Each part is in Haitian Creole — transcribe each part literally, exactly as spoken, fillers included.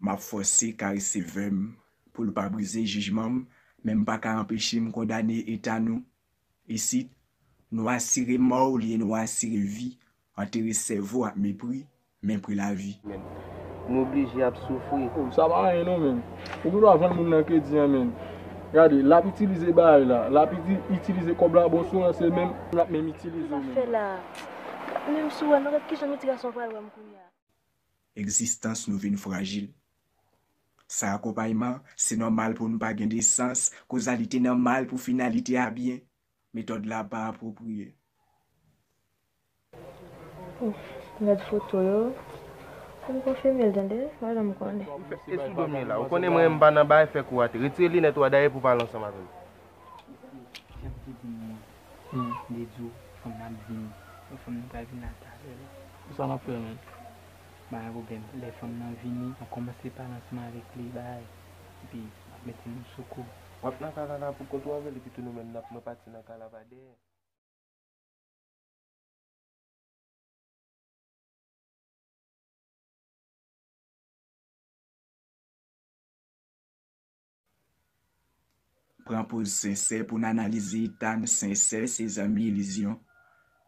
M ap fòse karese vè m pou l pa brize jijman m, men m pa ka anpeche m kondane eta nou. Isit, nou asire mò olye nou asire vi, antere sèvo ak mepri, men pri lavi. Nou blije ap soufri. Oh, sa pa anyen non, menn. Ou gendwa vann moun nan kredi an, menn. Gade, l ap itilize bagay la, l ap iti- itilize kòb la, bon, sou an, se menm, l ap menm itilize w, menn. Sa fè la. Menm sou an, nou gad kijan mitigasyon pral wè m kounye a. Egzistans nou vin frajil. San akonpayman, se nòmal pou n pa gen desans, kozalite nan mal pou finalite a byen. Metòd la pa apwopriye. Gad foto yo. Pou m konfime l, tande, pa janm konnen. E sou do m ye la. Ou konnen mwen, m pa nan bagay fè kou atè. Retire linèt ou a dayè pou pale ansanm avè m. Jan m te di nou an, m te di w fanm nan ap vini. Fanm nan pral vin la talè la. Kisa n ap fè, menn? Pa gen pwoblèm. Lè fanm nan vini, n ap kòmanse pale ansanm avèk li, bagay. Epi, m ap mete nou sou kou. W ap nan kay la la pou kont ou avè l, epi tou nou menm n ap mwen pati nan kay la pa dèyè. Pran poz sensè pou n analize eta n. Sensè se zanmi ilizyon.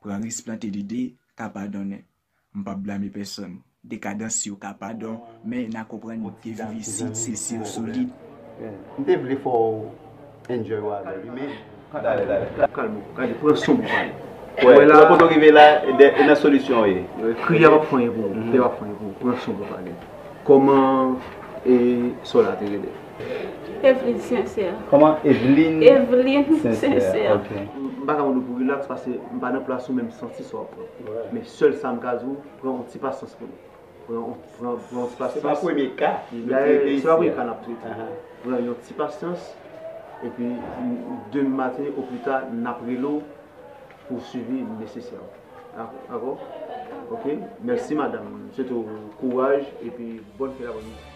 Pran risk plante lide ka padonnen. M p ap blame pèsonn. Dekadans yo ka padon, men n a konprann ke viv isit se siy solid. M te vle fè w enjoy w avè li, men. Talè, talè. Kalme w, gade, pran san w pou pale. Wè, wè la, kote w rive la, e nan solisyon w ye. Kriye a p ap fè anyen pou ou, tè a p ap fè anyen pou ou, pran san w pou pale. Kòman e sè w la te rele? Eveline Sincère. Kòman? Eveline Eveline Sincère. Ok. M pa ka mande w pou relax paske m pa nan plas ou, men m santi sa w ap pran. Men sèl sa m ka di w, pran yon ti pasyans pou nou. Pran yon, pran, pran yon ti pasyans. Se pa premye ka ki nou trete isi. Se pa premye ka n ap trete. Pran yon ti pasyans, epi demen maten o pli ta n ap rele w pou swivi nesesè. Dakò? Ok? Mèsi madanm. M swete w kouraj epi bòn fen lapremidi.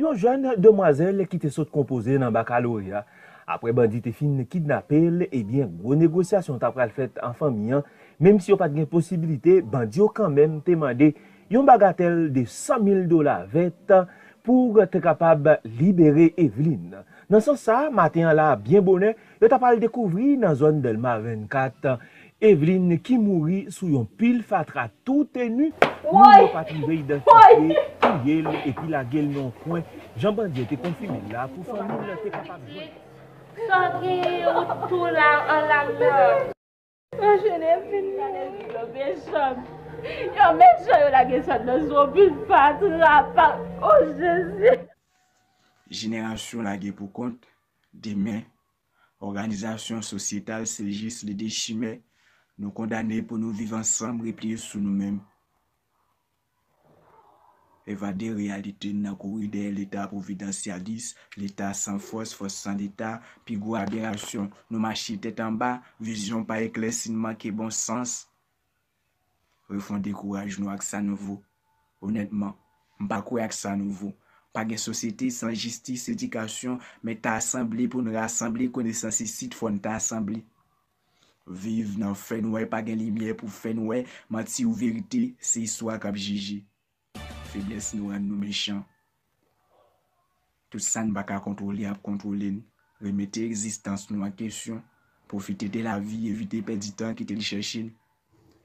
Yon jèn demwazèl ki te sot konpoze nan bakaloreya. Apre bandi te fin kidnape l, ebyen, gwo negosyasyon ta pral fèt an fanmi an. Menm si yo pa t gen posibilite, bandi yo kanmenm te mande yon bagatèl de san mil dola vèt pou te kapab libere Eveline. Nan sans sa, maten an la, byen bonè, yo ta pral dekouvri nan zòn Dèlma vennkat, Eveline ki mouri sou yon pil fatra toutenu, moun yo pa t rive idantifye, touye l epi lage l nan yon kwen, jan bandi yo te konfime l la pou fanmi l te kapab jwenn. Sa gen yon tou la an lam nan. Anjene vin la. Yo mechan, yo mechan, yo lage sa nan zon pil fatra pa, o Jezi. Jenerasyon lage pou kont, demen, òganizasyon sosyetal se jis lide chimè, nou kondane pou nou viv ansanm repliye sou nou menm. Evade reyalite n nan kouri dèyè Leta pwovidansyalis, Leta san fòs, fòs san Leta, pi gwo aberasyon, nou mache tèt anba, vizyon pa eklèsi, n manke bon sans. Refonde kouraj nou ak sa nouvo. Onètman, m pa kwè ak sa nouvo. Pa gen sosyete san jistis, edikasyon, men ta sanble pou n rasanble konesans isit fò n ta sanble. Viv nan fènwè, pa gen limyè pou fènwè, manti ou verite, se istwa k ap jije. Feblès nou rann nou mechan. Tout sa n pa ka kontwole ap kontwole n. Remete egzistans nou an kesyon. Pwofite de lavi, evite pèdi tan, kite l chèche n.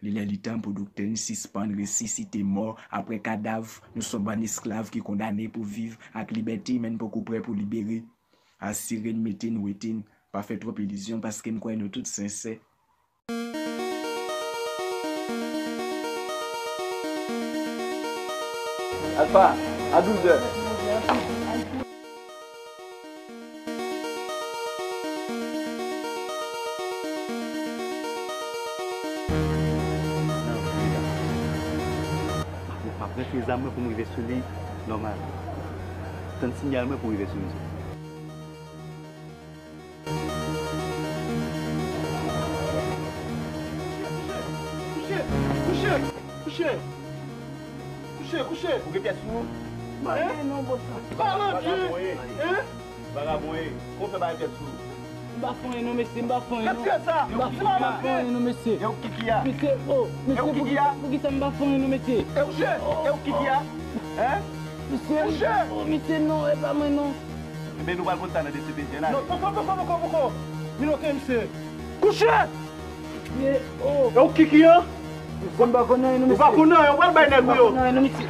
Li lè li tan pou doktè n sispann resisite mò apre kadav. Nou se yon bann esklav ki kondane pou viv ak libète, men n poko prè pou libere. Asire n mete n wete n. Pa fè twòp ilizyon paske m kwè nou tout sensè. Alpha, a douz è. M ap rantre zam mwen pou m rive sou li nòmal. Tann siyal mwen pou m rive sou li. Kouche! Kouche! Kouche! Kouche! Kouche! Ou gen pyès sou ou? Mwen non, boss la. Palandje! Hein? Vagabon, e, kòman w fè pa gen pyès sou ou? M pa fè anyen non, mesye, m pa fè anyen non. Retire sa! M pa fè anyen non, mesye. E ou ki ki a? Mesye, oh, mesye, poukisa, poukisa m pa fè anyen non, mesye? E ou ki ki a? Hein? Misye, oh, misye non, e pa mwen non. Enben nou pral konn sa nan D C P J, ale. Non, poko, poko, poko, poko. Vin oke, misye. Kouche! Ye, oh. E ou ki ki an? Misye, m pa konn anyen non, Ou pa misye. Konn anyen, ou pral bay nèg ou yo. Non, non, misye.